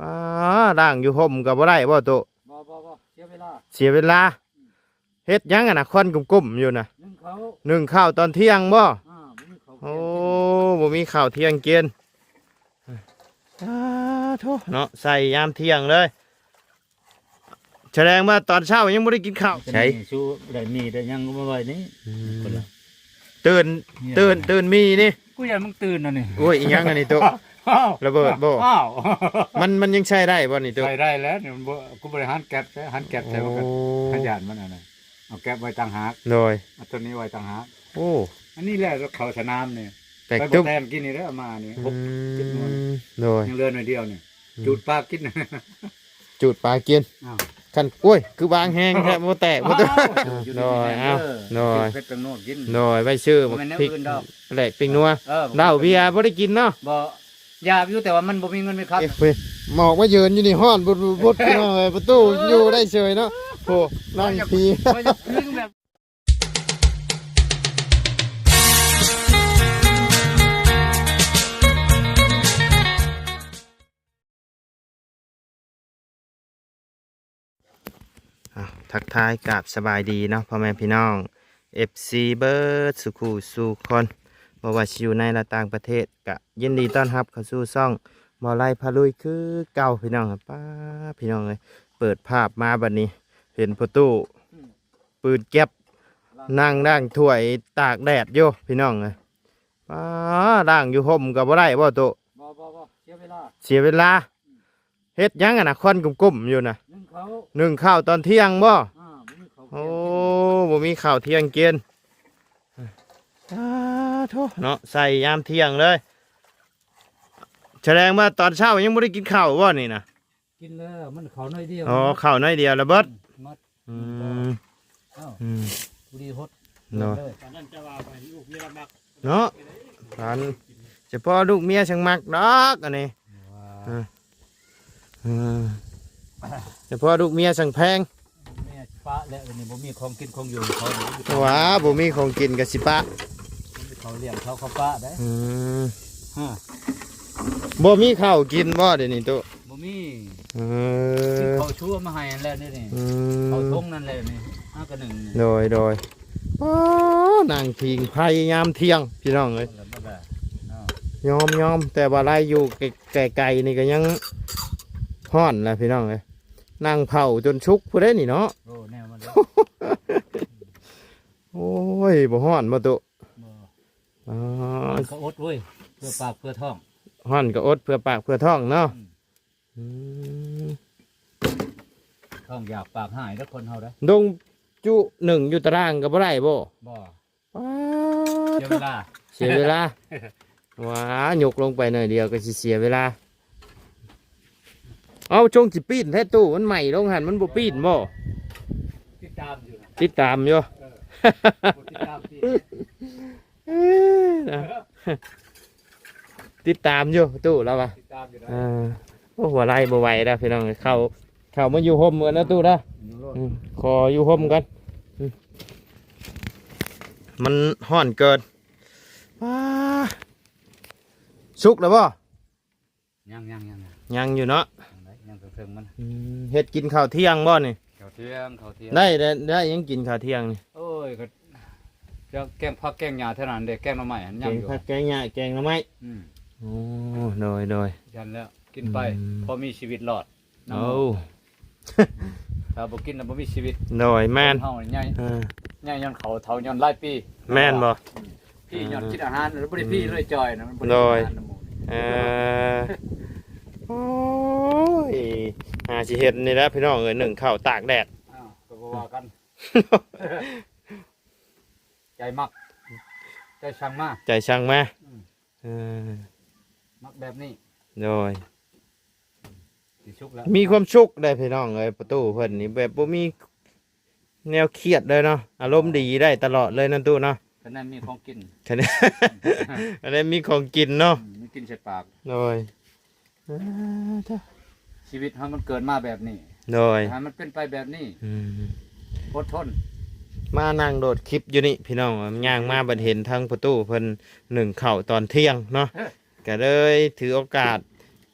ອ້າ ລ້າງຢູ່ຮົ່ມກໍບໍ່ໄດ້ບໍ່ໂຕະ? ບໍ່ ບໍ່ ບໍ່ ເສຍເວລາ ເສຍເວລາ. ເຮັດຫຍັງຫັ້ນນະ ຄວັນກຸ້ມໆຢູ່ນະ? ໜຶ້ງເຂົ້າ ໜຶ້ງເຂົ້າຕອນທ່ຽງບໍ່? ອາ ບໍ່ມີເຂົ້າ ໂອ້ ທ່ຽງກິນ ບໍ່ມີເຂົ້າທ່ຽງກິນ. ອ້າໂທ້ເນາະ ໃສ່ຍາມທ່ຽງເລີຍ. ສະແດງວ່າຕອນເຊົ້າຍັງບໍ່ໄດ້ກິນເຂົ້າ. ໃສ່ ມີຊູ ໄດ້ມີໄດ້ຫຍັງກໍມາໄວ້ນີ້. ອືມ ຄົນລະ ຕື່ນ ຕື່ນ ຕື່ນມີນີ້. ກູຢ້ານມຶງຕື່ນອັນນີ້. ໂອ້ຍ ອີຫຍັງອັນນີ້ໂຕະ? ອ້າວ ລະເບີດບໍ່? ອ້າວ ມັນ ມັນຍັງໃຊ້ໄດ້ບໍ່ນີ້ໂຕະ? ໃຊ້ໄດ້ແລ້ວນີ້ ມັນບໍ່ ກູບໍລິຫານແກັບໃຊ້ ຫານແກັບໃສ່ ໂອ້ ມັນກໍ ຫານຢ້ານມັນອັນນັ້ນ. ເອົາແກັບໄວ້ຕ່າງຫາກ ໂດຍ ເອົາໂຕນີ້ໄວ້ຕ່າງຫາກ. ໂອ້ ອັນນີ້ແຫຼະເຂົ້າສະໜາມນີ້ ແຕກ ໄປບໍ່ ຕຶບ ແຕ່ງກິນນີ້ເດີ ເອົາມານີ້ ອືມ ຫົກເຈັດໜ່ວຍ ໂດຍ ຍັງເຫຼືອໜ່ວຍດຽວນີ້. ອືມ ຈູດປາກິນ ຈູດປາກິນ. ອ້າວ ຄັນ ໂອ້ຍ ຄືບາງແຮງແທ້ ບໍ່ແຕກບໍ່ແຕກ. ອ້າວ ໂດຍ ເອົາ ເອີ ໂດຍ ກິນເຜັດແປ້ງນົວດກິນ ໂດຍ ໄວ້ຊື້ ບໍ່ແມ່ນແນວອື່ນດອກ ແຫຼກປີ້ງນົວ. ເອີ ເຫຼົ້າເບຍບໍ່ໄດ້ກິນເນາະ? ບໍ່ ຢາກຢູ່ ແຕ່ວ່າມັນບໍ່ມີເງິນມີຄຳ. ເອີຍ ໝອກມາຢືນຢູ່ນີ້ຮ້ອນບຸດໆ ພີ່ນ້ອງເອີຍ ປະຕູຢູ່ໄດ້ເສີຍເນາະ. ໂອ້ ນັ່ງພີ ວ່າຢາກພິງແບບ ອ້າວ ທັກທາຍກາບສະບາຍດີເນາະ ພໍ່ແມ່ພີ່ນ້ອງ ເອັຟຊີ ເບິດສູ່ຄູ່ສູ່ຄົນ ບໍ່ວ່າຊິຢູ່ໃນ ແລະ ຕ່າງປະເທດ ກະຍິນດີຕ້ອນຮັບເຂົ້າສູ່ຊ່ອງບໍ່ໄລພາລຸຍຄືເກົ່າ ພີ່ນ້ອງ. ປ້າ ພີ່ນ້ອງເອີຍ ເປີດພາບມາບັດນີ້ ເຫັນພໍ່ຕູ້ ອືມ ປືນແກັບ ລ້າງ ນັ່ງລ້າງຖ້ວຍຕາກແດດຢູ່ ພີ່ນ້ອງເອີຍ. ປ້າ ລ້າງຢູ່ຮົ່ມກໍບໍ່ໄດ້ບໍ່ໂຕະ? ບໍ່ ບໍ່ ບໍ່ ເສຍເວລາ ເສຍເວລາ. ອືມ ເຮັດຫຍັງຫັ້ນນະ ຄວັນກຸ້ມໆຢູ່ນະ? ໜຶ້ງເຂົ້າ ໜຶ້ງເຂົ້າຕອນທ່ຽງບໍ່? ອາ ບໍ່ມີເຂົ້າ ໂອ້ ທ່ຽງກິນ ບໍ່ມີເຂົ້າທ່ຽງກິນ. ອ້າໂທ້ເນາະ ໃສ່ຍາມທ່ຽງເລີຍ. ສະແດງວ່າຕອນເຊົ້າຍັງບໍ່ໄດ້ກິນເຂົ້າບໍ່ນີ້ນະ? ກິນແລ້ວ ມັນເຂົ້າໜ້ອຍດຽວ. ອໍ ເຂົ້າໜ້ອຍດຽວລະເບິດ. ອືມ ໝົດ. ອືມ ເອົ້າ ອືມ ພໍດີຫົດ ໂດຍ ເລີຍ ເນາະ ອັນສະເພາະລູກເມຍຈັ່ງມັກດອກອັນນີ້. ວ້າ ເອີ ເອີ ສະເພາະລູກເມຍຈັ່ງແພງ. ເມຍປະແລ້ວ ອັນນີ້ບໍ່ມີຂອງກິນຂອງຢູ່ເຂົານີ້. ວ້າ ບໍ່ມີຂອງກິນກໍຊິປະ ເຂົາລ້ຽງເຂົາ ເຂົາປະໄດ໋. ອືມ ຮະ ບໍ່ມີເຂົ້າກິນບໍ່ດຽວນີ້ໂຕະ? ບໍ່ມີ. ເອີ ຊື້ເຂົ້າຊົ່ວມາໃຫ້ຫັ້ນແຫຼະນີ້ ອືມ ເຂົ້າຖົງນັ້ນແຫຼະນີ້ ຫາກະໜຶ່ງນີ້. ໂດຍ ໂດຍ. ອໍ ນັ່ງຜິງໄຟຍາມທ່ຽງ ພີ່ນ້ອງເອີຍ. ຍອມໆ ແຕ່ວ່າໄລຢູ່ໄກໆນີ້ກໍຍັງຮ້ອນແຫຼະ ພີ່ນ້ອງເອີຍ. ນັ່ງເຜົາຈົນສຸກພຸ້ນເດ້ນີ້ເນາະ. ໂອ້ ແນວມັນ ໂອ້ຍ ບໍ່ຮ້ອນບໍ່ໂຕະ? ບໍ່. ອໍ ຮ້ອນກໍອົດເວີຍ ເພື່ອປາກເພື່ອທ້ອງ. ຮ້ອນກໍອົດເພື່ອປາກເພື່ອທ້ອງເນາະ. ອືມ ອືມ ທ້ອງຢາກປາກຮ້າຍເດີຄົນເຮົາເດີ. ດົງຈຸໜຶ່ງຢູ່ຕາລ່າງກໍບໍ່ໄດ້ບໍ່? ບໍ່. ປ້າ ເສຍເວລາ ເສຍເວລາ. ວ້າ ຍົກລົງໄປໜ້ອຍດຽວກໍຊິເສຍເວລາ. ເອົາ ຈົ່ງຊິປີ້ນແທ້ຕູ້ ມັນໄໝ້ລົງຫັ້ນ ມັນບໍ່ປີ້ນບໍ່? ຕິດຕາມຢູ່ນະ ຕິດຕາມຢູ່. ເອີ ບໍ່ຕິດຕາມຕິ ເອີ ນະ ຕິດຕາມຢູ່ຕູ້ລາວວ່າ ຕິດຕາມຢູ່ນະ. ເອີ ໂອ້ ຫົວໄລ່ບໍ່ໄຫວແລ້ວພີ່ນ້ອງ ເຂົ້າ ເຂົ້າມາຢູ່ຮົ່ມກ່ອນນະຕູ້ນະ. ຢູ່ໂລດ ອືມ ຂໍຢູ່ຮົ່ມກ່ອນ. ອືມ ມັນຮ້ອນເກີນ. ວ້າ ສຸກແລ້ວບໍ່? ຍັງ ຍັງ ຍັງ ຍັງ ຍັງຢູ່ເນາະ ຍັງໄດ້ ຍັງເທິງໆມັນ. ອືມ ເຮັດກິນເຂົ້າທ່ຽງບໍ່ນີ້? ເຂົ້າທ່ຽງ ເຂົ້າທ່ຽງ. ໄດ້ ໄດ້ ໄດ້ຫຍັງກິນເຂົ້າທ່ຽງນີ້? ໂອ້ຍ ກໍຈະແກງຜັກແກງຫຍ້າເທົ່ານັ້ນເດ້ ແກງໜໍ່ໄມ້ຫັ້ນຍັງຢູ່. ແກງຜັກແກງຫຍ້າ ແກງໜໍ່ໄມ້. ອືມ ໂອ້ ໂດຍ ໂດຍ. ຊັ້ນແຫຼະ ກິນໄປ ອືມ ພໍມີຊີວິດລອດ. ໂອ້ ຖ້າບໍ່ກິນນະບໍ່ມີຊີວິດ. ໂດຍ ແມ່ນ ເຮົາໃຫຍ່ ເອີ ໃຫຍ່ຍ້ອນເຂົາເຖົ້າ ຍ້ອນຫຼາຍປີ. ແມ່ນບໍ່? ອືມ ພີ້ຍ້ອນກິນອາຫານ ບໍ່ໄດ້ພີ້ເລີຍຈ່ອຍນະ ມັນບໍ່ໄດ້ກິນອາຫານນຳໝູ່. ເອີ ໂອ້ຍ ຫາຊິເຮັດນີ້ແຫຼະພີ່ນ້ອງເອີຍ ໜຶ້ງເຂົ້າຕາກແດດ. ອ້າວ ກໍບໍ່ວ່າກັນ ໃຈມັກ ໃຈສັ່ງມາ ໃຈສັ່ງມາ. ອືມ ເອີ ມັກແບບນີ້. ໂດຍ ຊິສຸກແລ້ວ ມີຄວາມສຸກໄດ໋ພີ່ນ້ອງເອີຍ. ປະຕູເພິ່ນນີ້ແບບບໍ່ມີແນວຄຽດເລີຍເນາະ ອາລົມດີໄດ້ຕະຫຼອດເລີຍນະຕູ້ເນາະ. ຄັນນັ້ນມີຂອງກິນ ຄັນ ອັນນັ້ນມີຂອງກິນເນາະ. ອືມ ມີກິນໃສ່ປາກ. ໂດຍ ເອີ ເຈົ້າ ຊີວິດເຮົາມັນເກີດມາແບບນີ້. ໂດຍ ໃຫ້ມັນເປັນໄປແບບນີ້. ອືມ ອົດທົນ. ມານັ່ງໂດດຄລິບຢູ່ນີ້ພີ່ນ້ອງ ຍ່າງມາບັດເຫັນທາງປະຕູເພິ່ນໜຶ້ງເຂົ້າຕອນທ່ຽງເນາະ ເອີ ກະເລີຍຖືໂອກາດ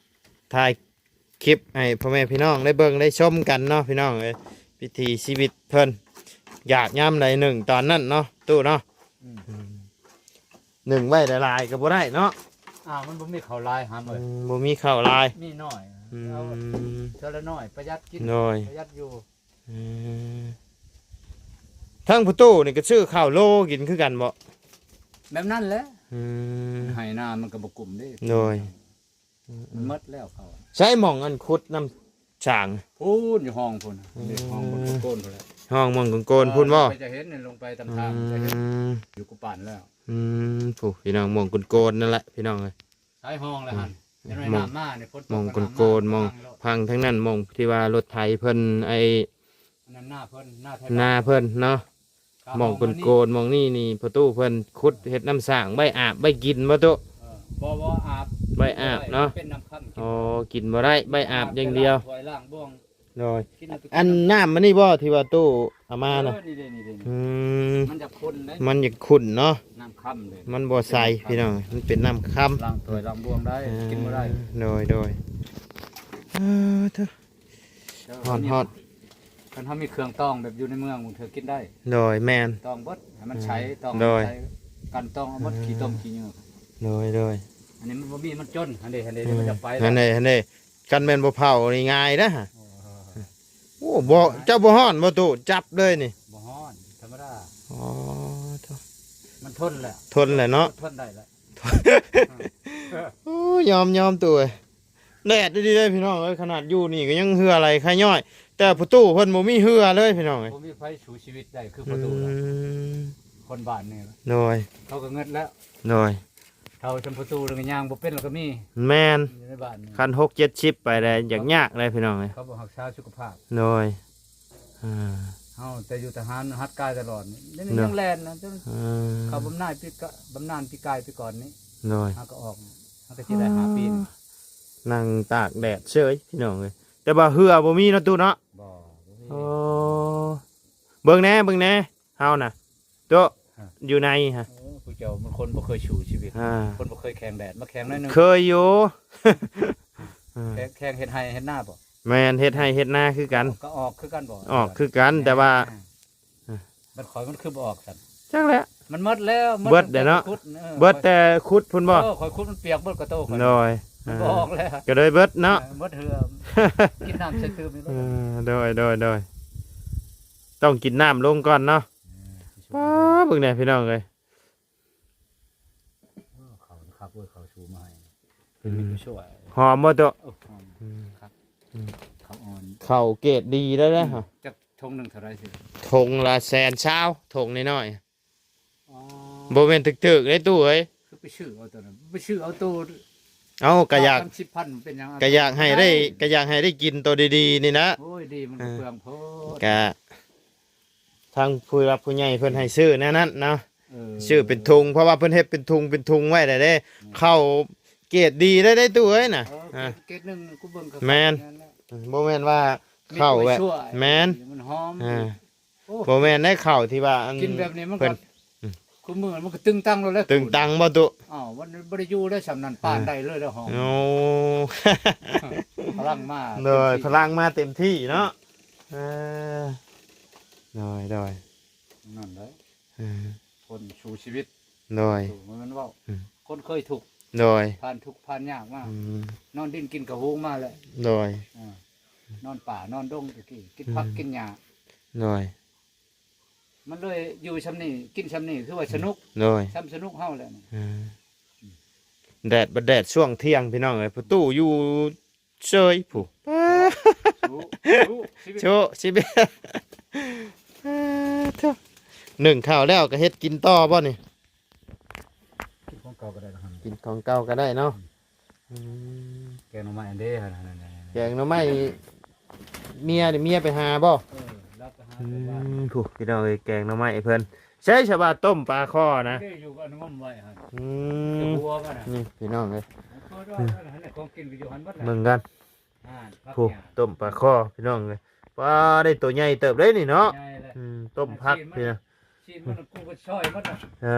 ຖ່າຍ ຄລິບໃຫ້ພໍ່ແມ່ພີ່ນ້ອງໄດ້ເບິ່ງໄດ້ຊົມກັນເນາະພີ່ນ້ອງເອີຍ ວິຖີຊີວິດເພິ່ນ ຢາກຍາມໃດໜຶ້ງຕອນນັ້ນເນາະຕູ້ເນາະ. ອືມ ອືມ ໜຶ້ງໄວ້ຫຼາຍໆກໍບໍ່ໄດ້ເນາະ. ອ້າວ ມັນບໍ່ມີເຂົ້າຫຼາຍຫາເອີຍ. ອືມ ບໍ່ມີເຂົ້າຫຼາຍ ມີໜ້ອຍ ອືມ ເອົາເທື່ອລະໜ້ອຍ ປະຢັດກິນ ໂດຍ ປະຢັດຢູ່. ອືມ ທາງພໍ່ຕູ້ນີ້ກໍຊື້ເຂົ້າໂລກິນຄືກັນບໍ່? ແບບນັ້ນແຫຼະ. ອືມ ໄຮ່ນາມັນກໍບໍ່ກຸ້ມເດ້. ໂດຍ ອືມໆ ມັນໝົດແລ້ວເຂົ້າ. ໃສໝ່ອງອັນຂຸດນ້ຳສາງ? ພຸ້ນ ຢູ່ຫ້ອງພຸ້ນ. ອືມ ເດັກຫ້ອງບົນໂກນພຸ້ນແຫຼະ. ຫ້ອງໝ່ອງໂກນໆ ພຸ້ນບໍ່? ໄປຈະເຫັນ ລົງໄປຕາມທາງ ອືມ ຈະເຫັນ ຢູ່ກຸປານແລ້ວ. ອືມ ພຸ້ນ ພີ່ນ້ອງ ໝ່ອງໂກນໆ ນັ້ນແຫຼະ ພີ່ນ້ອງເອີຍ. ສາຍຫ້ອງແລ້ວຫັ້ນ. ອືມ ຈະໄດ້ ໝ່ອງ ນ້ຳມານີ້ ຝົນຕົກ ໝ່ອງໂກນໆ ນ້ຳມາ ໝ່ອງ ທາງເນາະ ພັງທາງນັ້ນ ໝ່ອງທີ່ວ່າລົດໄຖເພິ່ນ ໄອ້ ອັນນັ້ນນາເພິ່ນ ນາໄທ ນາເພິ່ນເນາະ. ໝ່ອງໂກນໆ ໝ່ອງນີ້ນີ້ ພໍ່ຕູ້ເພິ່ນຂຸດເຮັດນ້ຳສ້າງໄວ້ອາບໄວ້ກິນບໍ່ຕູ້? ເອີ ບໍ່ ບໍ່ອາບ ໄວ້ອາບເນາະ. ເປັນນ້ຳຄ່ຳ ອໍ ກິນບໍ່ໄດ້ ໄວ້ອາບຢ່າງດຽວ ຖ້ວຍລ້າງບ່ວງ. ໂດຍ ກິນເອົາໄປ ອັນນ້ຳມັນນີ້ບໍ່ທີ່ວ່າຕູ້ເອົາມານະ? ເອີ ນີ້ເດ້ ນີ້ເດ້ ນີ້ ອືມ ມັນຈະຂຸ່ນເດ້ ມັນຈະຂຸ່ນເນາະ ນ້ຳຄ່ຳເດ້ ມັນບໍ່ໃສ ເປັນນ້ຳຄ່ຳ ພີ່ນ້ອງ ມັນເປັນນ້ຳຄ່ຳ ລ້າງຖ້ວຍລ້າງບ່ວງໄດ້ ເອີ ກິນບໍ່ໄດ້. ໂດຍ ໂດຍ ເອີ ເທີ ເອີ ຮ້ອນ ຮ້ອນ ຄັນເຮົາມີເຄື່ອງຕອງແບບຢູ່ໃນເມືອງ ບາງເທື່ອກິນໄດ້. ໂດຍ ແມ່ນ ຕອງເບິດໃຫ້ມັນໃສ ອືມ ຕອງໃຫ້ມັນໃສ ໂດຍ ກັນຕອງເອົາໝົດ ອືມ ຂີ້ຕົມຂີ້ເຫຍື້ອ. ໂດຍ ໂດຍ ອັນນີ້ມັນບໍ່ມີ ມັນຈົນ ຫັ້ນເດ້ ຫັ້ນເດ້ ອືມ ມັນຈະໄປແລ້ວ ຫັ້ນເດ້ ຫັ້ນເດ້. ຄັນແມ່ນບໍ່ເຜົານີ້ງ່າຍເດ້. ໂອ້ ໂອ້ ບໍ່ ເຈົ້າບໍ່ຮ້ອນບໍ່ຕູ້? ຈັບເລີຍນີ້ ບໍ່ຮ້ອນ ທຳມະດາ. ອໍ ໂທ້ ມັນທົນແຫຼະ ທົນແຫຼະເນາະ ທົນໄດ້ແຫຼະ. ໂອ້ ຍອມ ຍອມຕູ້ເອີຍ ແດດດີເດ້ພີ່ນ້ອງເອີຍ ຂະໜາດຢູ່ນີ້ກໍຍັງເຫື່ອໄຫຼຄາຍ້ອຍ ແຕ່ພໍ່ຕູ້ເພິ່ນບໍ່ມີເຫື່ອເລີຍພີ່ນ້ອງເອີຍ. ບໍ່ມີໃຜສູ້ຊີວິດໄດ້ຄືພໍ່ຕູ້ ອືມ ຄົນບ້ານນີ້. ໂດຍ ເຂົາກໍເງິດແລ້ວ. ໂດຍ ເຖົ້າຊຳພໍ່ຕູ້ແລ້ວກໍຍ່າງບໍ່ເປັນແລ້ວກໍມີ. ແມ່ນ ຢູ່ໃນບ້ານນີ້ ຄັນຫົກເຈັດສິບໄປແລ້ວ ຢາກຍາກເລີຍພີ່ນ້ອງເອີຍ ເຂົາບໍ່ຮັກສາສຸຂະພາບ. ໂດຍ ອ່າ ເຮົາແຕ່ຢູ່ທະຫານ ຫັດກາຍຕະຫຼອດ ດຽວນີ້ ເນາະ ຍັງແລ່ນນະ ຈົນ ອ່າ ເຂົ້າບຳນານປີກະ ບຳນານປີກາຍປີກ່ອນນີ້. ໂດຍ ເຮົາກໍອອກ ເຮົາກໍຊິໄດ້ຫ້າປີນີ້ ນັ່ງຕາກແດດເສີຍພີ່ນ້ອງເອີຍ ແຕ່ວ່າເຫື່ອບໍ່ມີເນາະຕູ້ເນາະ. ບໍ່ ບໍ່ມີ. ໂອ້ ເບິ່ງແດ່ ເບິ່ງແດ່ ເຮົານະ ໂຕະ ຮະ ຢູ່ໃນຮະ. ໂອ້ ຜູ້ເຈົ້າມັນຄົນບໍ່ເຄີຍສູ້ຊີວິດ ອ່າ ຄົນບໍ່ເຄີຍແຂ່ງແດດ ມາແຂ່ງໜ້ອຍໜຶ່ງ ເຄີຍຢູ່ ແຂ່ງ ແຂ່ງເຮັດໄຮ່ເຮັດນາບໍ? ແມ່ນ ເຮັດໄຮ່ເຮັດນາຄືກັນ ກໍອອກຄືກັນບໍ? ອອກຄືກັນ ແຕ່ວ່າ ອ່າ ບັດຂ້ອຍມັນຄືບໍ່ອອກຊັ້ນ? ຈັກແຫຼະ ມັນໝົດແລ້ວ ໝົດແຕ່ເນາະ ເບິດແຕ່ຂຸດ ເອີ ເບິດແຕ່ຂຸດພຸ້ນບໍ? ເອີ ຂ້ອຍຂຸດມັນປຽກເບິດກະໂຕຂ້ອຍ. ໂດຍ ມັນບໍ່ອອກແລ້ວ ກໍເລີຍເບິດເນາະ ເອີ ໝົດເຫື່ອ ກິນນ້ຳໃສ່ຕື່ມນີ້. ເອີ ໂດຍ ໂດຍ ໂດຍ ຕ້ອງກິນນ້ຳລົງກ່ອນເນາະ. ເອີ ປ້າ ເບິ່ງແດ່ພີ່ນ້ອງເອີຍ ເອີ ເຂົ້າຄັກເວີຍ ເຂົ້າຊູມາໃຫ້ ອືມ ເປັນມິດຊ່ວຍ ຫອມບໍ່ໂຕະ? ເອີ ຫອມ ອືມ ຄັກ ອືມ ເຂົ້າອ່ອນ ເຂົ້າເກຣດດີໄດ້ເດ້. ອືມ ຈັກຖົງໜຶ່ງເທົ່າໃດຊິ? ຖົງລະແສນຊາວ ຖົງນ້ອຍໆ. ອໍ ບໍ່ແມ່ນຖືກໆເດ້ຕູ້ເອີຍ ຄືໄປຊື້ເອົາໂຕນັ້ນ ໄປຊື້ເອົາໂຕ ເອົ້າ ກະຢາກ ສາມສິບພັນ ເປັນຫຍັງ ກະຢາກໃຫ້ໄດ້ ກະຢາກໃຫ້ໄດ້ກິນໂຕດີໆນີ້ນະ. ໂອ້ຍ ດີມັນກໍ ເອີ ເປືອງໂພດ ກະ ທາງຜູ້ຫຼັກຜູ້ໃຫຍ່ເພິ່ນໃຫ້ຊື້ແນວນັ້ນເນາະ ເອີ ຊື້ເປັນທຸງ ເພາະວ່າເພິ່ນເຮັດເປັນທຸງເປັນທຸງໄວ້ແລ້ວເດ້. ອືມ ເຂົ້າເກຣດດີໄດ້ ໄດ້ຕູ້ເອີຍນະ. ເອີ ເກຣດ ເກຣດໜຶ່ງ ກູເບິ່ງກໍ ແມ່ນ ແມ່ນແລ້ວ ບໍ່ແມ່ນວ່າເຂົ້າແບບ ແມ່ນ ມັນຫອມ ອ່າ ໂອ້ ບໍ່ແມ່ນໄດ້ເຂົ້າທີ່ວ່າອັນ ກິນແບບນີ້ມັນກໍ ເພິ່ນ ອືມ ຄູ່ມື້ມັນກໍຕຶງຕັງໂລດແຫຼະ ຕຶງຕັງບໍ່ຕຸ? ອ້າວ ມັນບໍ່ໄດ້ຢູ່ໄດ້ສ່ຳນັ້ນ ປານໃດເລີຍແລ້ວຫອມ. ໂອ້ ພະລັງມາ ໂດຍ ເຕັມທີ່ ພະລັງມາເຕັມທີ່ເນາະ. ເອີ ໂດຍ ໂດຍ ນັ້ນແຫຼະ ເອີ ຄົນສູ້ຊີວິດ ໂດຍ ບໍ່ແມ່ນເວົ້າ ອືມ ຄົນເຄີຍທຸກ ໂດຍ ຜ່ານທຸກຜ່ານຍາກມາ ອືມ ນອນດິນກິນກະຫູມາແຫຼະ ໂດຍ ອ່າ ນອນປ່ານອນດົງຕະກີ້ ກິນ ອືມ ຜັກກິນຫຍ້າ ໂດຍ ມັນເລີຍຢູ່ຊ່ຳນີ້ ກິນຊ່ຳນີ້ ຄືວ່າສະໜຸກ ໂດຍ ຊ່ຳສະໜຸກເຮົາແຫຼະ. ເອີ ແດດ ບັດແດດຊ່ວງທ່ຽງພີ່ນ້ອງເອີຍ ປະຕູຢູ່ເຊີຍຜູ້ ສູ້ ສູ້ຊີວິດ ສູ້ຊີວິດ ເອີ ເຖິ ໜຶ້ງເຂົ້າແລ້ວກໍເຮັດກິນຕໍ່ບໍ່ນີ້? ກິນຂອງເກົ່າກໍໄດ້ ກິນຂອງເກົ່າກໍໄດ້ເນາະ. ອືມ ອືມ ແກງໜໍ່ໄມ້ອັນເດ້ ແກງໜໍ່ໄມ້ ເມຍນີ້ ເມຍໄປຫາບໍ່? ເອີ ລາວໄປຫາ ອືມ ເພິ່ນວ່າ ຜູ້ ພີ່ນ້ອງເອີຍ ແກງໜໍ່ໄມ້ເພິ່ນ ໃຊ້ສະບາຕົ້ມປາຄໍ່ນະ ເດ້ ຢູ່ກັນງົມໄວ້ຫັ້ນ ອືມ ນີ້ພີ່ນ້ອງເອີຍ ຂອງກິນກໍຢູ່ຫັ້ນໝົດແຫຼະ ເບິ່ງກັນ ອ່າ ຜູ້ ຜັກຫຍ້າ ຕົ້ມປາຄໍ່ ພີ່ນ້ອງເອີຍ ປາ ໄດ້ໂຕໃຫຍ່ເຕີບເດ້ນີ້ເນາະ ໃຫຍ່ແຫຼະ ອືມ ຕົ້ມຜັກ ຊີ້ນມັນ ຊີ້ນມັນກູກໍຊອຍໝົດແຫຼະ ເອີ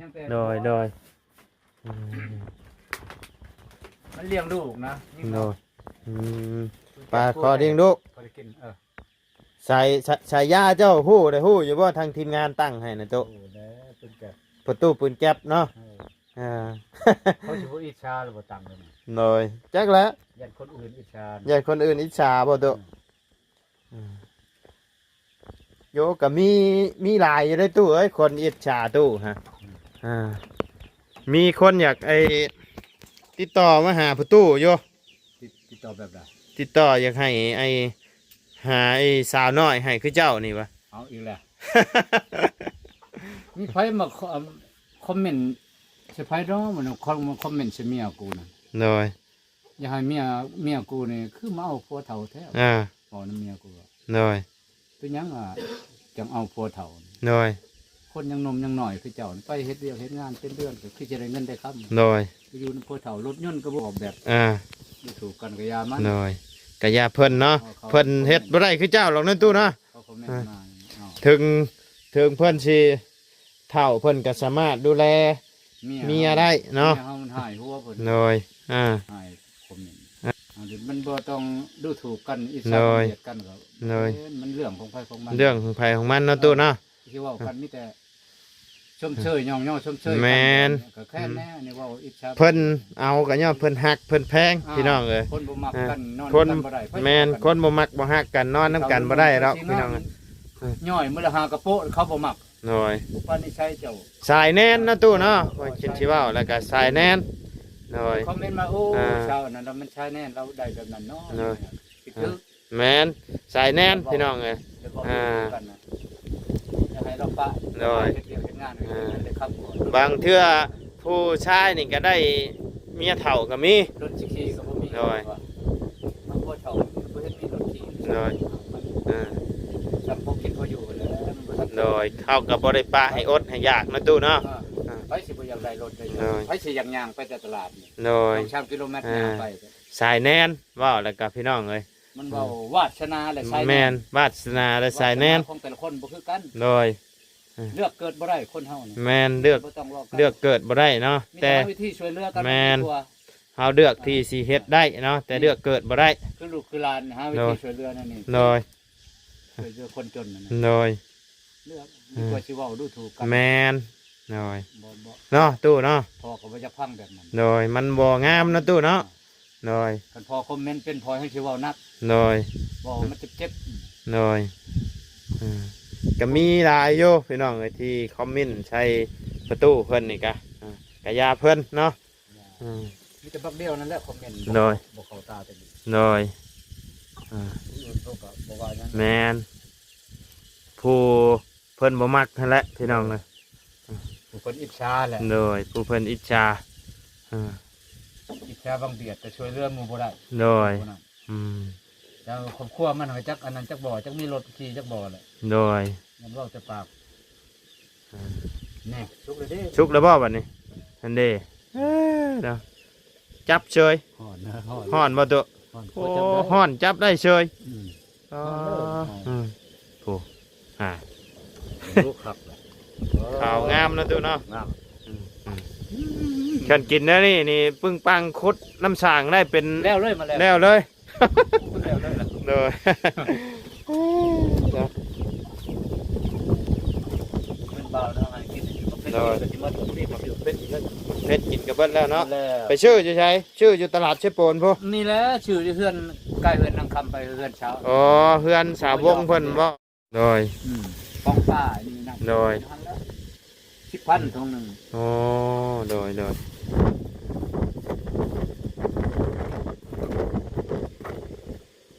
ຍັງແຕ່ ໂດຍ ໂດຍ ອືມ ມັນລ້ຽງລູກນະ ໂດຍ ອືມ ປາຂໍລ້ຽງລູກ ພໍໄດ້ກິນ ເອີ ສາຍ ສາຍ ສາຍຢາເຈົ້າຮູ້ ໄດ້ຮູ້ຢູ່ບໍ່ ທາງທີມງານຕັ້ງໃຫ້ນະໂຕະ? ຮູ້ແລ້ວ ປືນແກັບ ປະຕູປືນແກັບເນາະ ເອີ ເອີ ເຂົາຊິບໍ່ອິດສາຫຼືບໍ່ຕັ້ງໂດຍ ຈັກແຫຼະ ຢ້ານຄົນອື່ນອິດສາ ຢ້ານຄົນອື່ນອິດສາບໍ່ໂຕະ? ອືມ ອືມ ໂຍ ກໍມີ ມີຫຼາຍຢູ່ເດ້ຕູ້ເອີຍ ຄົນອິດສາຕູ້ຮະ ອືມ ອ່າ ມີຄົນຢາກ ໄອ້ ຕິດຕໍ່ມາຫາພໍ່ຕູ້ຢູ່ ຕິດ ຕິດຕໍ່ແບບໃດ? ຕິດຕໍ່ຢາກໃຫ້ໄອ້ ຫາໄອ້ສາວນ້ອຍໃຫ້ຄືເຈົ້ານີ້ຫວາ? ເອົາອີກແລ້ວ ມີໃຜມາຄອມ ຄອມເມັນໃສ່ໃຜເນາະ ມັນຄອມ ຄອມເມັນໃສ່ເມຍກູນະ ໂດຍ ຢ່າໃຫ້ເມຍ ເມຍກູນີ້ຄືມາເອົາຜົວເຖົ້າແທ້ ອ່າ ເວົ້ານຳເມຍກູ ໂດຍ ເປັນຫຍັງວ່າຈັ່ງເອົາຜົວເຖົ້າ ໂດຍ ຄົນຍັງໜຸ່ມຍັງນ້ອຍຄືເຈົ້ານີ້ ໄປເຮັດວຽກເຮັດງານເປັນເດືອນ ກໍຄືຈະໄດ້ເງິນໄດ້ຄຳ ໂດຍ ໄປຢູ່ນຳຜົວເຖົ້າ ລົດຍົນກໍບໍ່ອອກແບບ ອ່າ ດູຖູກກັນກໍຢ່າມັນ ໂດຍ ກໍຢ່າເພິ່ນເນາະ ເອີ ເພິ່ນເຮັດບໍ່ໄດ້ຄືເຈົ້າດອກເນາະຕູ້ເນາະ ເຂົາຄອມເມັນມາ ເອີ ເອົາ ເຖິງ ເຖິງເພິ່ນຊິ ເຖົ້າເພິ່ນກໍສາມາດດູແລເມຍ ເມຍໄດ້ເນາະ ເມຍເຮົາມັນຫາຍຫົວເພິ່ນ ໂດຍ ອ່າ ຫາຍຄອມເມັນ ອ່າ ມັນບໍ່ຕ້ອງດູຖູກກັນ ອິດສາ ໂດຍ ກັນ ໂດຍ ມັນເລື່ອງຂອງໃຜຂອງມັນ ເລື່ອງຂອງໃຜຂອງມັນເນາະ ເອີ ຕູ້ເນາະ ທີ່ເວົ້າກັນມີແຕ່ຊົມເຊີຍ ຍ້ອງຍໍຊົມເຊີຍ ແມ່ນ ກັນ ກໍແຄ່ແນ່ ອືມ ນີ້ເວົ້າອິດສາ ເພິ່ນເອົາກໍຍ້ອນເພິ່ນຮັກເພິ່ນແພງ ອ່າ ພີ່ນ້ອງເອີຍ ຄົນບໍ່ມັກກັນ ອ່າ ນອນ ຄົນ ນຳກັນບໍ່ໄດ້ ແມ່ນ ຄົນບໍ່ມັກບໍ່ຮັກກັນ ນອນນຳກັນບໍ່ໄດ້ດອກ ພີ່ນ້ອງເອີຍ ຍ້ອຍມື້ລະຫ້າກະໂປະ ເຂົາບໍ່ມັກ ໂດຍ ອຸປະນິໄສເຈົ້າ ສາຍແນນເນາະຕູ້ເນາະ ຂ້ອຍຄິດຊິເວົ້າ ແລ້ວກໍສາຍແນນ ໂດຍ ຄອມເມັນມາ ໂອ້ ອ່າ ຊາວນັ້ນລະມັນສາຍແນນ ລາວໄດ້ແບບນັ້ນເນາະ ໂດຍ ຄິດຖືກ ອ່າ ແມ່ນ ສາຍແນນ ພີ່ນ້ອງເອີຍ ແລ້ວກໍ ອ່າ ກັນນະ ຢາກໃຫ້ລາວປະ ໂດຍ ເຮັດວຽກເຮັດງານ ອ່າ ເຮັດເງິນໄດ້ຄຳ ບາງເທື່ອຜູ້ຊາຍນີ້ກໍໄດ້ເມຍເຖົ້າກໍມີ ລົດຊິຂີ່ກໍບໍ່ມີ ໂດຍ ມັນບໍ່ເຖົ້າ ບໍ່ເຫັນມີລົດຂີ່ ໂດຍ ມັນ ອ່າ ຈຳບໍ່ຄິດບໍ່ຢູ່ແລ້ວ ໂດຍ ເຂົາກໍບໍ່ໄດ້ປະໃຫ້ອົດໃຫ້ຢາກເນາະຕູ້ເນາະ ອ່າ ອ່າ ໃຜຊິບໍ່ຢາກໄດ້ລົດໄດ້ ໂດຍ ໃຜຊິຢາກຍ່າງໄປແຕ່ຕະຫຼາດນີ້ ໂດຍ ສອງສາມກິໂລແມັດ ອ່າ ຍ່າງໄປ ສາຍແນນ ເວົ້າແລ້ວກໍພີ່ນ້ອງເອີຍ ມັນເວົ້າ ອ່າ ວາດສະໜາແລະສາຍແນນ ແມ່ນ ວາດສະໜາແລະສາຍແນນ ວາດສະໜາຂອງແຕ່ລະຄົນບໍ່ຄືກັນ ໂດຍ ອ່າ ເລືອກເກີດບໍ່ໄດ້ຄົນເຮົານີ້ ແມ່ນ ເລືອກ ບໍ່ຕ້ອງເວົ້າກັນ ເລືອກເກີດບໍ່ໄດ້ເນາະ ມີແຕ່ ແຕ່ ເຮົາວິທີຊ່ວຍເຫຼືອກັນ ແມ່ນ ດີກວ່າ ເຮົາເລືອກທີ່ຊິເຮັດໄດ້ເນາະ ແຕ່ເລືອກເກີດບໍ່ໄດ້ ຄືລູກຄືຫຼານຫາວິທີ ໂດຍ ຊ່ວຍເຫຼືອແນວນີ້ ໂດຍ ຊ່ວຍເຫຼືອຄົນຈົນນັ້ນນະ ໂດຍ ເລືອກ ອ່າ ດີກວ່າຊິເວົ້າດູຖູກກັນ ແມ່ນ ໂດຍ ບໍ່ ບໍ່ ເນາະ ຕູ້ເນາະ ພໍ່ກໍບໍ່ຢາກຟັງແບບນັ້ນ ໂດຍ ມັນບໍ່ງາມເນາະຕູ້ເນາະ ອ່າ ໂດຍ ຄັນພໍ່ຄອມເມັນເປັນ ພໍ່ແຮ່ງຊິເວົ້າໜັກ ໂດຍ ເວົ້າມັນເຈັບໆ ໂດຍ ອ່າ ກໍມີຫຼາຍຢູ່ພີ່ນ້ອງເອີຍ ທີ່ຄອມເມັນໃສ່ປະຕູເພິ່ນນີ້ກະ ອ່າ ກະຢ່າເພິ່ນເນາະ ອ່າ ມີແຕ່ບັກດຽວນັ້ນແຫຼະຄອມເມັນ ໂດຍ ບໍ່ເຂົ້າຕາແຕ່ນີ້ ໂດຍ ອ່າ ຜູ້ອື່ນເຂົາກໍບໍ່ວ່າຫຍັງ ແມ່ນ ຜູ້ເພິ່ນບໍ່ມັກຫັ້ນແຫຼະພີ່ນ້ອງເອີຍ ຜູ້ເພິ່ນອິດສາແຫຼະ ໂດຍ ຜູ້ເພິ່ນອິດສາ ອ່າ ອິດສາບັກດຽວ ແຕ່ຊ່ວຍເຫຼືອໝູ່ບໍ່ໄດ້ ໂດຍ ຜູ້ນັ້ນ ອືມ ແລ້ວຄອບຄົວມັນກໍຈັກອັນນັ້ນຈັກບໍ່ ຈັກມີລົດຂີ່ຈັກບໍ່ແຫຼະ ໂດຍ ມັນເວົ້າແຕ່ປາກ ອ່າ ແນ່ ສຸກແລ້ວເດ້ ສຸກແລ້ວບໍ່ບັດນີ້ ຫັ້ນເດ້ ເອີ ເນາະ ຈັບເຊີຍ ຮ້ອນນະ ຮ້ອນ ຮ້ອນບໍ່ໂຕະ? ຮ້ອນ ໂອ້ ຈັບໄດ້ ຮ້ອນຈັບໄດ້ເຊີຍ ອືມ ອໍ ຮ້ອນເລີຍ ອືມ ໂອ້ ອ່າ ໂອ້ ຄັກແຫຼະ ຂາວງາມເນາະຕູ້ເນາະ ງາມ ອືມ ອືມ ຄັນກິນແນວນີ້ນີ້ ປຶ້ງປັງ ຂຸດນ້ຳສ້າງໄດ້ເປັນ ແລ້ວເລີຍ ມາແລ້ວ ແລ້ວເລີຍ ແລ້ວເລີຍລະ ໂດຍ ເປັນບ່າວເນາະ ໃຫ້ກິນ ໂດຍ ເປັດກິນກໍເບິດແລ້ວເນາະ ເພິ່ນຊິມາຕົວນີ້ ເພິ່ນຊິເອົາເປັດອີກແລ້ວ ເປັດກິນກໍເບິດແລ້ວເນາະ ແລ້ວ ໄປຊື້ຢູ່ໃສ? ຊື້ຢູ່ຕະຫຼາດເຊໂປນພຸ້ນ ນີ້ແຫຼະ ຊື້ຢູ່ເຮືອນ ໃກ້ເຮືອນນາງຄຳ ໄປເຮືອນສາວ ອໍ ເຮືອນສາວວົງເພິ່ນບໍ? ໂດຍ ອືມ ຂອງປ້ານີ້ນະ ໂດຍ ຫັ້ນລະ ສິບພັນ ຖົງໜຶ່ງ ໂອ້ ໂດຍ ໂດຍ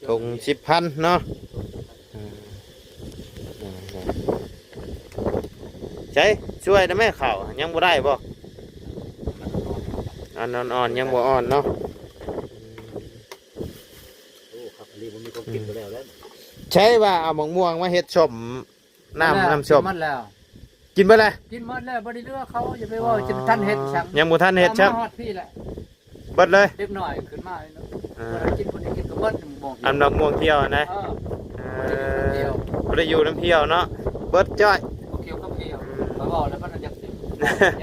ຖົງສິບພັນເນາະ ໃສ ຊ່ວຍນະແມ່ ເຂົ້າຍັງບໍ່ໄດ້ບໍ? ອັນອ່ອນໆ ຍັງບໍ່ອ່ອນເນາະ ໂອ້ ຄັກອີ່ຫຼີ ບໍ່ມີຂອງກິນກໍແລ້ວແຫຼະ ໃສວ່າເອົາໝາກມ່ວງມາເຮັດສົ້ມ ນ້ຳ ແລ້ວ ນ້ຳສົ້ມ ກິນໝົດແລ້ວ ກິນເບິດແລ້ວ ກິນໝົດແລ້ວ ບໍ່ໄດ້ເຫຼືອເຂົາ ຢ່າໄປເວົ້າ ອ່າ ຈົນທັນເຮັດສັງ ຍັງບໍ່ທັນເຮັດຊ້ຳ ມາຮອດພີ້ແຫຼະ ເບິດເລີຍ ເດັກນ້ອຍຂຶ້ນມາເນາະ ອ່າ ບໍ່ໄດ້ກິນ ບໍ່ໄດ້ກິນກໍເບິດ ໝາກມ່ວງ ອັນໝາກມ່ວງຂຽວຫັ້ນນະ ເອີ ເອີ ບໍ່ໄດ້ຢູ່ນຳພຽວເນາະ ເບິດຈ້ອຍ ບໍ່ຂຽວກໍພຽວ ອືມ ຂ້ອຍເວົ້າແລ້ວມັນຢາກຖິ້ມ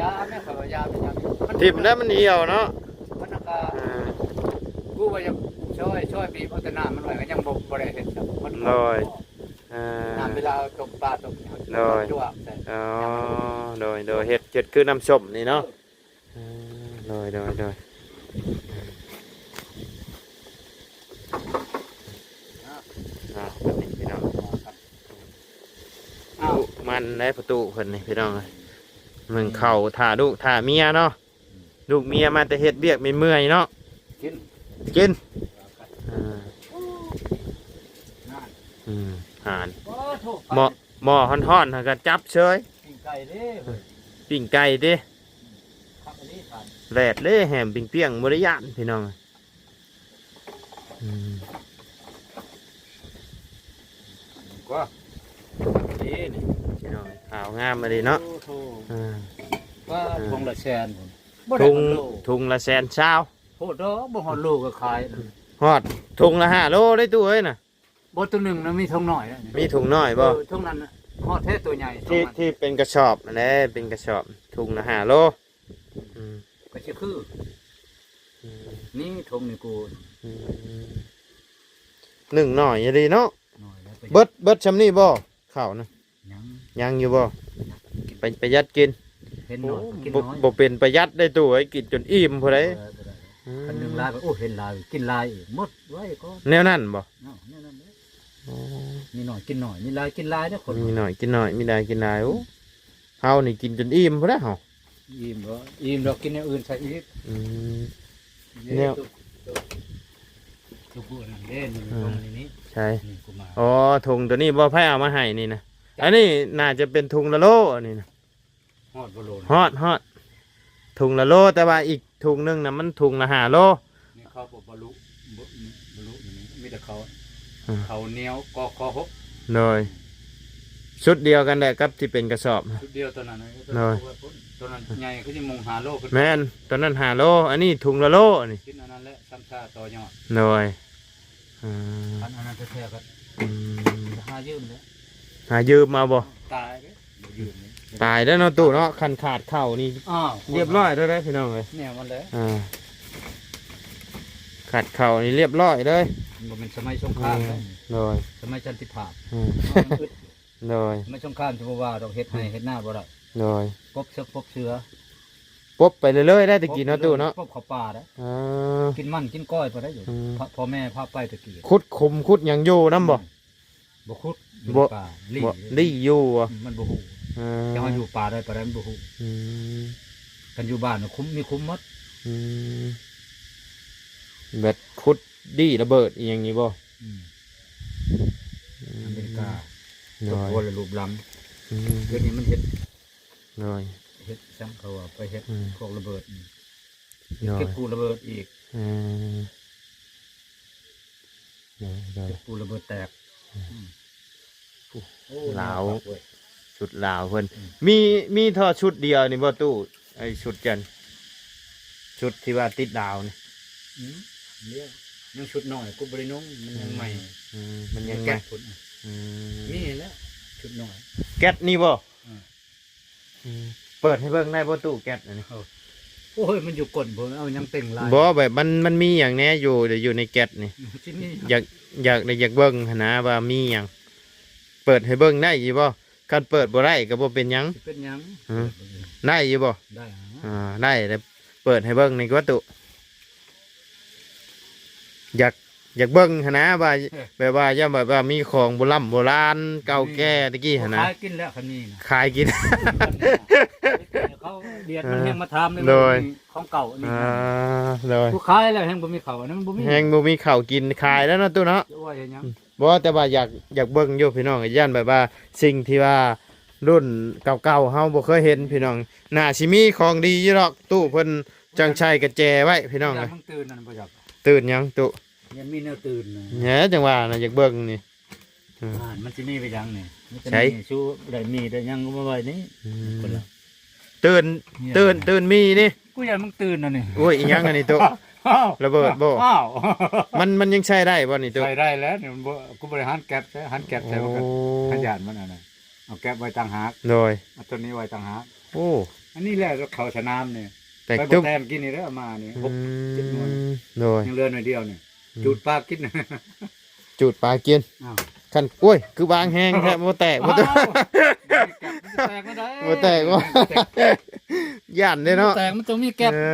ຢ່າແມ່ ຂ້ອຍວ່າຢ່າແມ່ ຢ່າແມ່ ຖິ້ມແລ້ວມັນຫ່ຽວເນາະ ມັນກໍ ອ່າ ກູວ່າຢາກ ຊ່ອຍ ຊ່ອຍບີບເອົາແຕ່ນ້ຳມັນໄວ້ ກໍຍັງບໍ່ ບໍ່ໄດ້ເຮັດຊ້ຳ ມັນ ໂດຍ ເອີ ນ້ຳເວລາເຮົາຕົ້ມປາຕົ້ມຫຍັງ ໂດຍ ຈວກໃສ່ ອໍ ໂດຍ ໂດຍ ເຮັດ ເຮັດຄືນ້ຳສົ້ມນີ້ເນາະ ເອີ ໂດຍ ໂດຍ ໂດຍ ອ່າ ນີ້ພີ່ນ້ອງ ອ້າວ ມັນໄດ້ປະຕູເພິ່ນນີ້ພີ່ນ້ອງເອີຍ ໜຶ້ງເຂົ້າຖ້າລູກຖ້າເມຍເນາະ ລູກເມຍມາແຕ່ເຮັດວຽກເມື່ອຍໆເນາະ ກິນ ກິນ ອ່າ ນັ້ນ ອືມ ຫານ ໂອ້ໂທ ໝໍ້ ໝໍ້ຮ້ອນໆ ຫາກະຈັບເຊີຍ ປີ້ງໄກ່ເດ້ ປີ້ງໄກ່ຕິ ຄັກອີ່ຫຼີທ່ານ ແດດເດ້ ແຫມ ປ່ຽງໆ ບໍ່ໄດ້ຢ້ານ ພີ່ນ້ອງ ອືມ ກວ່າ ນີ້ ພີ່ນ້ອງ ຂາວງາມອີ່ຫຼີເນາະ ໂອ້ໂທ ອ່າ ວ່າ ອ່າ ຖົງລະແສນພຸ້ນ ບໍ່ໄດ້ ຖົງ ຖົງລະແສນຊາວ ໂພດດອກ ບໍ່ຮອດໂລກໍຂາຍ ຮອດຖົງລະຫ້າໂລໄດ໋ຕູ້ເອີຍນະ ບໍ່ ໂຕໜຶ່ງນະ ມີຖົງນ້ອຍນະ ມີຖົງນ້ອຍບໍ່ ເອີ ຖົງນັ້ນນະ ຮອດແທ້ໂຕໃຫຍ່ ທີ່ ຖົງນັ້ນ ທີ່ເປັນກະສອບຫັ້ນແຫຼະ ເປັນກະສອບ ຖົງລະຫ້າໂລ ອືມ ກໍຊິຄື ອືມ ນີ້ຖົງນີ້ກູ ອືມ ໜຶ້ງໜ້ອຍອີ່ຫຼີເນາະ ໜ້ອຍແລ້ວໄປ ເບິດ ເບິດຊ່ຳນີ້ບໍ່ ເຂົ້ານະ ຍັງ ຍັງຢູ່ບໍ່ ຍັງ ໄປ ປະຢັດກິນ ເຫັນໜ້ອຍ ໂອ້ ກໍກິນ ບໍ່ ໜ້ອຍ ບໍ່ເປັນປະຢັດໄດ໋ຕູ້ເອີຍ ກິນຈົນອີ່ມພຸ້ນໃດ໋ ບໍ່ໄດ້ ບໍ່ໄດ້ ອືມ ຄັນໜຶ້ງຫຼາຍ ໂອ້ ເຫັນຫຼາຍ ກິນຫຼາຍອີກ ໝົດໄວກ່ອນ ແນວນັ້ນບໍ່ ເນາະ ແນວນັ້ນແຫຼະ ໂອ້ ມີໜ້ອຍກິນໜ້ອຍ ມີຫຼາຍກິນຫຼາຍເດ້ ຄົນ ມີໜ້ອຍກິນໜ້ອຍ ມີຫຼາຍກິນຫຼາຍ ໂອ້ ເຮົານີ້ກິນຈົນອີ່ມພຸ້ນແຫຼະເຮົາ ອີ່ມບໍ່ ອີ່ມດອກ ກິນແນວອື່ນໃສ່ອີກ ອືມ ແນວ ຕົວ ຕົວ ຕົວຜູ້ນັ້ນເດ້ ນີ້ ອືມ ຕົວນີ້ ໃສ ນີ້ ກຸມາ ອໍ ຖົງໂຕນີ້ບໍ່ ໃຜເອົາມາໃຫ້ນີ້ນະ ອັນນີ້ໜ້າຈະເປັນຖົງລະໂລ ອັນນີ້ນະ ຮອດບໍ່ໂລນະ ຮອດ ຮອດ ຖົງລະໂລ ແຕ່ວ່າອີກຖົງໜຶ່ງນະ ມັນຖົງລະຫ້າໂລ ນີ້ເຂົາບໍ່ ບໍ່ລຸ ບໍ່ ບໍ່ລຸ ມີແຕ່ເຂົາ ອືມ ເຂົາໜຽວ ກ ກ ຫົກ ໂດຍ ຊຸດດຽວກັນແຫຼະກັບທີ່ເປັນກະສອບ ຊຸດດຽວຕອນນັ້ນນະ ໂດຍ ຕອນນັ້ນໃຫຍ່ຄືຊິມຸງຫ້າໂລພຸ້ນ ແມ່ນ ຕອນນັ້ນຫ້າໂລ ອັນນີ້ຖົງລະໂລ ອັນນີ້ ກິນອັນນັ້ນແຫຼະ ຊ້ຳຊາຕໍ່ຍອດ ໂດຍ ອ່າ ຄັນອັນນັ້ນແທ້ໆກໍ ອືມ ຫາຢືມແຫຼະ ຫາຢືມເອົາບໍ່ ຕາຍເດ້ ບໍ່ຢືມເດ້ ຕາຍແລ້ວເນາະຕູ້ເນາະ ຄັນຂາດເຂົ້ານີ້ ອ້າວ ຮຽບຮ້ອຍແລ້ວເດ້ພີ່ນ້ອງເອີຍ ແນວມັນແຫຼະ ອ່າ ຂາດເຂົ້ານີ້ຮຽບຮ້ອຍເລີຍ ມັນບໍ່ແມ່ນສະໄໝສົງຄາມ ອືມ ເດ້ ໂດຍ ສະໄໝສັນຕິພາບ ອືມ ເອົາມັນອຶດ ໂດຍ ສະໄໝສົງຄາມຊິບໍ່ວ່າດອກ ເຮັດໄຮ່ ອືມ ເຮັດນາບໍ່ໄດ້ ໂດຍ ກົບເຊືອ ກົບເຊືອ ປົບໄປເລື້ອຍໆ ໄດ້ແຕ່ກີ້ເນາະຕູ້ເນາະ ປົບເຂົ້າປ່າໄດ້ ອ່າ ກິນມັນກິນກ້ອຍໄປໄດ້ຢູ່ ອືມ ພໍ່ ພໍ່ແມ່ພາໄປແຕ່ກີ້ ຂຸດຂຸມຂຸດຫຍັງຢູ່ນຳບໍ່ ອືມ ບໍ່ຂຸດ ຢູ່ ບໍ່ ໃນປ່າ ລີ້ ບໍ່ ລີ້ຢູ່ ອືມ ມັນບໍ່ຮູ້ ອ່າ ຈະມາຢູ່ປ່າໃດ ປ່າໃດ ມັນບໍ່ຮູ້ ອືມ ຄັນຢູ່ບ້ານນະ ຄຸມ ມີຄຸມໝົດ ອືມ ແບບຂຸດດີລະເບີດອີ່ຫຍັງນີ້ບໍ່ ອືມ ອືມ ອາເມລິກາ ໂດຍ ຄົນຫົວລະລູບຫຼັງ ອືມ ດຽວນີ້ມັນເຮັດ ໂດຍ ເຮັດ ຊ່າງເຂົາວ່າໄປເຮັດ ອືມ ພວກລະເບີດນີ້ ໂດຍ ເກັບກູ້ລະເບີດອີກ ອືມ ໂດຍ ໂດຍ ເກັບກູ້ລະເບີດແຕກ ອືມ ອືມ ໂອ້ ລາວ ໜ້າຄັກເວີຍ ຊຸດລາວເພິ່ນ ອືມ ມີ ມີທໍ່ຊຸດດຽວນີ້ບໍ່ຕູ້ ໄອ້ຊຸດຈັນ ຊຸດທີ່ວ່າຕິດດາວນີ້ ອືມ ດຽວ ຍັງຊຸດນ້ອຍ ກູບໍ່ໄດ້ນຸ່ງ ມັນຍັງໃໝ່ ອືມ ມັນຍັງໃໝ່ ແກັດພຸ້ນ ອືມ ມີແລ້ວ ຊຸດນ້ອຍ ແກັດນີ້ບໍ່ ອືມ ອືມ ເປີດໃຫ້ເບິ່ງໄດ້ບໍ່ຕູ້ແກັດອັນນີ້ ໂອ້ຍ ມັນຢູ່ກົ້ນພຸ້ນ ເອົາຫຍັງເຕັງຫຼາຍ ບໍ່ ແບບມັນ ມັນມີຫຍັງແດ່ຢູ່ ຢູ່ໃນແກັດນີ້ ມັນຊິມີຫຍັງ ຢາກ ຢາກ ຢາກເບິ່ງຫັ້ນນະວ່າມີຫຍັງ ເປີດໃຫ້ເບິ່ງໄດ້ຢູ່ບໍ່ ຄັນເປີດບໍ່ໄດ້ກໍບໍ່ເປັນຫຍັງ ຊິເປັນຫຍັງ ຮະ ເປີດເບິ່ງ ໄດ້ຢູ່ບໍ່ ໄດ້ຫາ ອ່າ ໄດ້ແລ້ວ ເປີດໃຫ້ເບິ່ງນີ້ກວ່າຕູ້ ຢາກ ຢາກເບິ່ງຫັ້ນນະວ່າ ເອີ ແບບວ່າ ຢ້ານແບບວ່າມີຂອງໂບລຳໂບລານເກົ່າແກ່ຕະກີ້ຫັ້ນນະ ຂາຍກິນແລ້ວຄັນນີ້ນະ ຂາຍກິນ ເຂົາດຽດມັນ ເອີ ແຮ່ງມາຖາມເລີຍ ໂດຍ ຂອງເກົ່ານີ້ ອ່າ ໂດຍ ຜູ້ຂາຍແລ້ວແຮ່ງບໍ່ມີເຂົ້າ ອັນນັ້ນມັນບໍ່ມີ ແຮ່ງບໍ່ມີເຂົ້າກິນ ຂາຍແລ້ວເນາະຕູ້ເນາະ ຈະວ່າເຮັດຫຍັງ ບໍ່ ແຕ່ວ່າຢາກ ຢາກເບິ່ງຢູ່ພີ່ນ້ອງ ຢ້ານແບບວ່າສິ່ງທີ່ວ່າລຸ້ນເກົ່າໆເຮົາບໍ່ເຄີຍເຫັນພີ່ນ້ອງ ໜ້າຊິມີຂອງດີຢູ່ດອກ ຕູ້ເພິ່ນຈັ່ງໃສ່ກະແຈໄວ້ພີ່ນ້ອງ ມັນຕື່ນນັ້ນບໍ່ຈັກ ຕື່ນຫຍັງຕູ້ ຍັງມີແນວຕື່ນນະ ແໜ ຈັ່ງວ່ານະ ຢາກເບິ່ງນີ້ ອືມ ອ່າ ມັນຊິມີໄປຫຍັງນີ້ ມີແຕ່ ໃສ ມີຊູໄດ້ມີໄດ້ຫຍັງກໍມາໄວ້ນີ້ ອືມ ຄົນລະ ຕື່ນ ຕື່ນ ຕື່ນມີນີ້ ກູຢ້ານມຶງຕື່ນອັນນີ້ ໂອ້ຍ ອີຫຍັງອັນນີ້ຕູ້ ອ້າວ ລະເບີດບໍ່ ອ້າວ ມັນ ມັນຍັງໃຊ້ໄດ້ບໍ່ນີ້ຕູ້ ໃຊ້ໄດ້ແລ້ວນີ້ ມັນບໍ່ ກູບໍລິຫານແກັບໃສ່ ຫານແກັບໃສ່ ໂອ້ ມັນກໍ ຫານຢ້ານມັນອັນນັ້ນ ເອົາແກັບໄວ້ຕ່າງຫາກ ໂດຍ ເອົາໂຕນີ້ໄວ້ຕ່າງຫາກ ໂອ້ ອັນນີ້ແຫຼະເຂົ້າສະໜາມນີ້ ແຕ່ງ ໄປບໍ່ແຕ່ງກິນນີ້ເດີ ເອົາມານີ້ ອືມ ຫົກເຈັດໜ່ວຍ ໂດຍ ຍັງເຫຼືອໜ່ວຍດຽວນີ້ ຈູດປາກິນ ຈູດປາກິນ. ອ້າວ ຄັນ ໂອ້ຍ ຄືບາງແຮງແທ້ ບໍ່ແຕກບໍ່ ອ້າວ ບໍ່ແຕກ ບໍ່ແຕກບໍ່ ຢ້ານເດ້ເນາະ ແຕກ ມັນຕ້ອງມີແກັບ. ເອີ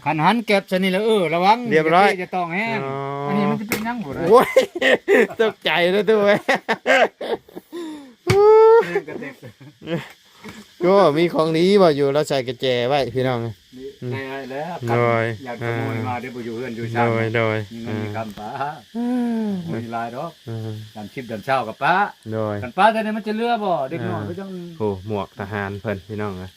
ຄັນຫັນແກັບຊະນີ້ລະ ເອີ ລະວັງ ຮຽບຮ້ອຍ ຢ່າເຕະ ຢ່າຕ້ອງແຮງ. ອໍ ອັນນີ້ມັນຈະເປັນຫຍັງບໍ່ໄດ້ ໂອ້ຍ ຕົກໃຈເດ້ອຕູ້ເອີຍ. ໂອ້ ມີຂອງດີບໍ່ຢູ່ ລາວໃສ່ກະແຈໄວ້ພີ່ນ້ອງ. ອືມ ໃສ່ໄວ້ແລ້ວ ໂດຍ ຢ້ານຂະໂມຍມາ ເດ້ບໍ່ຢູ່ເຮືອນຢູ່ຊານ ໂດຍ ໂດຍ ມີເງິນມີຄຳປະ ອືມ ບໍ່ມີຫຼາຍດອກ ອືມ ດຳສິບດຳຊາວກໍປະ ໂດຍ ຄັນປະແຕ່ນີ້ມັນຈະເຫຼືອບໍ່ ເດັກນ້ອຍ ອ່າ ກໍຍັງ ໂອ້ ໝວກທະຫານເພິ່ນພີ່ນ້ອງເອີຍ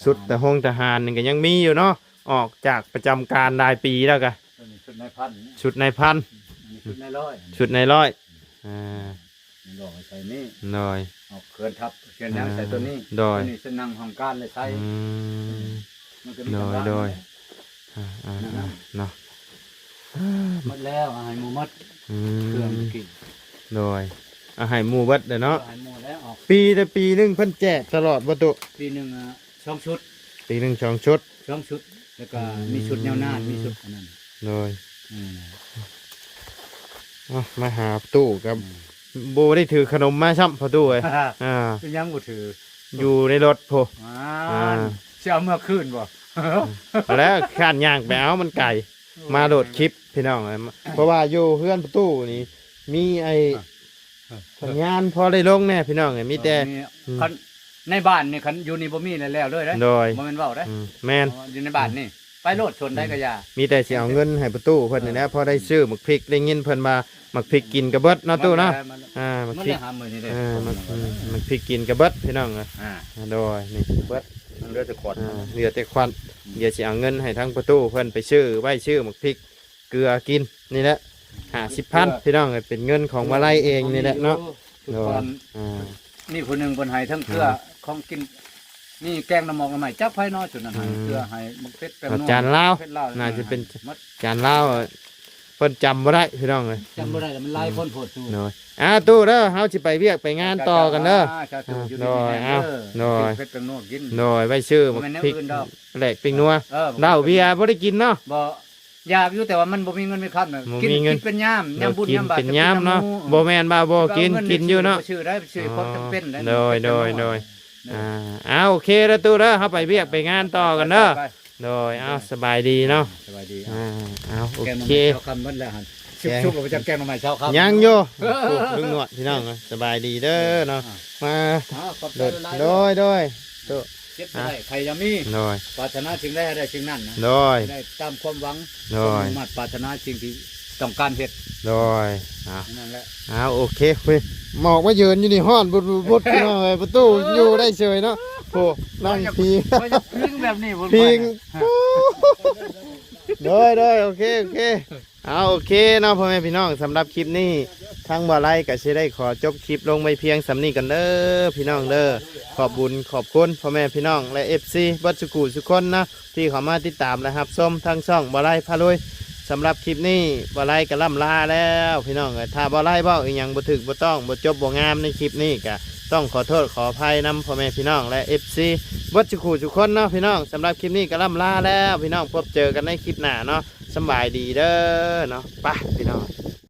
ຊຸດທະຫານ ແຕ່ໂຮງທະຫານນີ້ກໍຍັງມີຢູ່ເນາະ ອອກຈາກປະຈຳການຫຼາຍປີແລ້ວກະ ໂຕນີ້ຊຸດນາຍພັນ ຊຸດນາຍພັນ ອືມ ອັນນີ້ຊຸດນາຍຮ້ອຍ ຊຸດນາຍຮ້ອຍ ອ່າ ນີ້ລອງໃສ່ນີ້ ໂດຍ ເອົາເຄື່ອນທັບ ເຄື່ອນຫຍັງໃສ່ໂຕນີ້ ໂດຍ ໂຕນີ້ຊິນັ່ງຫ້ອງການເລີຍໃສ່ ອືມ ມັນກໍມີ ໂດຍ ຕຳລາ ໂດຍ ນັ້ນແຫຼະ ອ່າໆໆ ເນາະ ໝົດແລ້ວ ເອົາໃຫ້ໝູ່ໝົດ ອືມ ເຄື່ອງກິນ ໂດຍ ເອົາໃຫ້ໝູ່ເບິດເດ້ເນາະ ເອົາໃຫ້ໝູ່ແລ້ວ ອອກ ປີແຕ່ປີໜຶ່ງເພິ່ນແຈກຕະຫຼອດບໍ່ຕຸ? ປີໜຶ່ງ ອ່າ ສອງຊຸດ ປີໜຶ່ງສອງຊຸດ ສອງຊຸດ ແລ້ວກໍ ອືມ ມີຊຸດຍາວນານ ມີຊຸດອັນນັ້ນ ໂດຍ ອືມ ເອົາ ມາຫາຕູ້ກັບ ອືມ ບໍ່ໄດ້ຖືຂະໜົມມາຊ້ຳ ພໍ່ຕູ້ເອີຍ ອ່າ ເປັນຫຍັງບໍ່ຖື ຢູ່ໃນລົດພຸ້ນ ອ່າ ອ່າ ຊິເອົາເມືອຄືນບໍ່? ແລ້ວຂ້ານຍ່າງໄປເອົາ ມັນໄກ ໂອ້ຍ ມາໂຫຼດຄລິບພີ່ນ້ອງເອີຍ ເພາະວ່າຢູ່ເຮືອນພໍ່ຕູ້ນີ້ ມີໄອ້ ອ່າ ສັນຍານພໍໄດ້ລົງແດ່ພີ່ນ້ອງເອີຍ ມີແຕ່ ເອີ ມີ ອືມ ຄັນໃນບ້ານນີ້ ຄັນຢູ່ນີ້ບໍ່ມີແລ້ວເລີຍເດ້ ໂດຍ ບໍ່ແມ່ນເວົ້າເດ້ ອືມ ແມ່ນ ເພາະວ່າຢູ່ໃນບ້ານນີ້ ໄປໂລດ ສ່ວນໃດກໍຢ່າ ມີແຕ່ຊິເອົາເງິນໃຫ້ພໍ່ຕູ້ເພິ່ນນີ້ແຫຼະ ພໍໄດ້ຊື້ໝາກພິກ ໄດ້ຍິນເພິ່ນວ່າໝາກພິກກິນກໍເບິດເນາະຕູ້ເນາະ ອ່າ ໝາກພິກ ອືມ ໝາກພິກກິນກໍເບິດພີ່ນ້ອງເອີຍ ອ່າ ໂດຍ ນີ້ເບິດ ມັນເຫຼືອແຕ່ຂວັນ ອ່າ ເຫຼືອແຕ່ຂວັນ ອືມ ດຽວຊິເອົາເງິນໃຫ້ທາງພໍ່ຕູ້ເພິ່ນໄປຊື້ ໄວ້ຊື້ໝາກພິກ ເກືອກິນນີ້ແຫຼະ ຫ້າສິບພັນ ພີ່ນ້ອງເອີຍ ເປັນເງິນຂອງວາໄລເອງນີ້ແຫຼະເນາະ ໂດຍ ອ່າ ມີຜູ້ໜຶ່ງເພິ່ນໃຫ້ທັງເກືອ ອ່າ ຂອງກິນ ມີແກງໜໍ່ໝອກໜໍ່ໄມ້ ຈັກໃຜເນາະ ຈຸດນັ້ນໃຫ້ ອືມ ເກືອ ໃຫ້ໝາກເຜັດ ແປ້ງນົວ ອາຈານລາວ ເຜັດລາວ ໜ້າຈະເປັນ ໝົດ ອາຈານລາວ ເພິ່ນຈຳບໍ່ໄດ້ພີ່ນ້ອງເອີຍ ຈຳບໍ່ໄດ້ ມັນຫຼາຍຄົນໂພດ ໂດຍ ອ່າ ຕູ້ເດີ ເຮົາຊິໄປວຽກໄປງານຕໍ່ກັນເດີ ອ່າ ສາທຸ ອ່າ ຢູ່ດີມີແຮງເດີ ໂດຍ ເອົາ ໂດຍ ເຜັດແປ້ງນົວກິນ ໂດຍ ໄວ້ຊື້ໝາກພິກ ບໍ່ແມ່ນແນວອື່ນດອກ ແລກແປ້ງນົວ ເອີ ເຫຼົ້າເບຍບໍ່ໄດ້ກິນເນາະ ບໍ່ ຢາກຢູ່ ແຕ່ວ່າມັນບໍ່ມີເງິນມີຄຳ ບໍ່ມີເງິນ ກິນ ກິນເປັນຍາມ ເອີ ຍາມບຸນຍາມບາດ ກິນເປັນຍາມເນາະ ກິນນຳໝູ່ ບໍ່ແມ່ນວ່າບໍ່ກິນ ບໍ່ເອົາເງິນ ກິນຢູ່ເນາະ ຊື້ໄດ້ ຊື້ ອໍ ຂອງຈຳເປັນໄດ້ ໂດຍ ໂດຍ ໂດຍ ອ່າ ເອົາ ໂອເຄເດີຕູ້ເດີ ເຮົາໄປວຽກໄປງານຕໍ່ກັນເດີ ໄປ ໂດຍ ເອົາ ສະບາຍດີເນາະ ສະບາຍດີ ອ່າ ເອົາ ໂອເຄ ແກງໜໍ່ໄມ້ເຊົ້າຄ່ຳໝົດແລ້ວຫັ້ນ ສຸກໆ ບໍ່ຈັກແກງໜໍ່ໄມ້ເຊົ້າຄ່ຳ ຍັງຢູ່ ລຸງໜວດ ພີ່ນ້ອງ ສະບາຍດີເດີເນາະ ອ່າ ມາ ອ່າ ຂອບໃຈຫຼາຍໆ ໂດຍ ໂດຍ ເຈັບບໍ່ໄດ້ ອ່ະ ໄຂ້ຢ່າມີ ໂດຍ ປາດຖະໜາສິ່ງໃດໃຫ້ໄດ້ສິ່ງນັ້ນນະ ໂດຍ ໃຫ້ໄດ້ຕາມຄວາມຫວັງ ໂດຍ ຄວາມມຸ່ງມາດ ປາດຖະໜາສິ່ງທີ່ຕ້ອງການເຮັດ ໂດຍ ອ່ະ ນັ້ນແຫຼະ ອ້າວ ໂອເຄ ຫມອກມາຢືນຢູ່ນີ້ ຮ້ອນບຸດໆ ພີ່ນ້ອງເອີຍ ປະຕູຢູ່ໄດ້ເສີຍເນາະ ໂອ້ ນັ່ງພິງ ພິງແບບນີ້ ພິງ ໂດຍ ໂດຍ ໂອເຄ ໂອເຄ ເອົາ ໂອເຄເນາະ ພໍ່ແມ່ພີ່ນ້ອງ ສຳລັບຄລິບນີ້ ທາງບ່າວໄລກໍຊິໄດ້ຂໍຈົບຄລິບລົງໄວ້ພຽງສ່ຳນີ້ກ່ອນເດີ ພີ່ນ້ອງເດີ ຂອບບຸນຂອບຄຸນພໍ່ແມ່ພີ່ນ້ອງ ແລະ ເອັຟຊີ ເບິດສູ່ຜູ້ສູ່ຄົນເນາະ ທີ່ເຂົ້າມາຕິດຕາມ ແລະ ຮັບຊົມທາງຊ່ອງບ່າວໄລພາລຸຍ ສຳລັບຄລິບນີ້ ບ່າວໄລກໍລ່ຳລາແລ້ວ ພີ່ນ້ອງເອີຍ ຖ້າບ່າວໄລເວົ້າອີ່ຫຍັງບໍ່ຖືກບໍ່ຕ້ອງ ບໍ່ຈົບບໍ່ງາມໃນຄລິບນີ້ ກໍຕ້ອງຂໍໂທດຂໍອະໄພນຳພໍ່ແມ່ພີ່ນ້ອງ ແລະ ເອັຟຊີ ເບິດສູ່ຜູ້ສູ່ຄົນເນາະ ພີ່ນ້ອງ ສຳລັບຄລິບນີ້ກໍລ່ຳລາແລ້ວ ພີ່ນ້ອງ ພົບເຈີກັນໃນຄລິບໜ້າເນາະ ສຳບາຍດີເດີເນາະ ໄປ ພີ່ນ້ອງ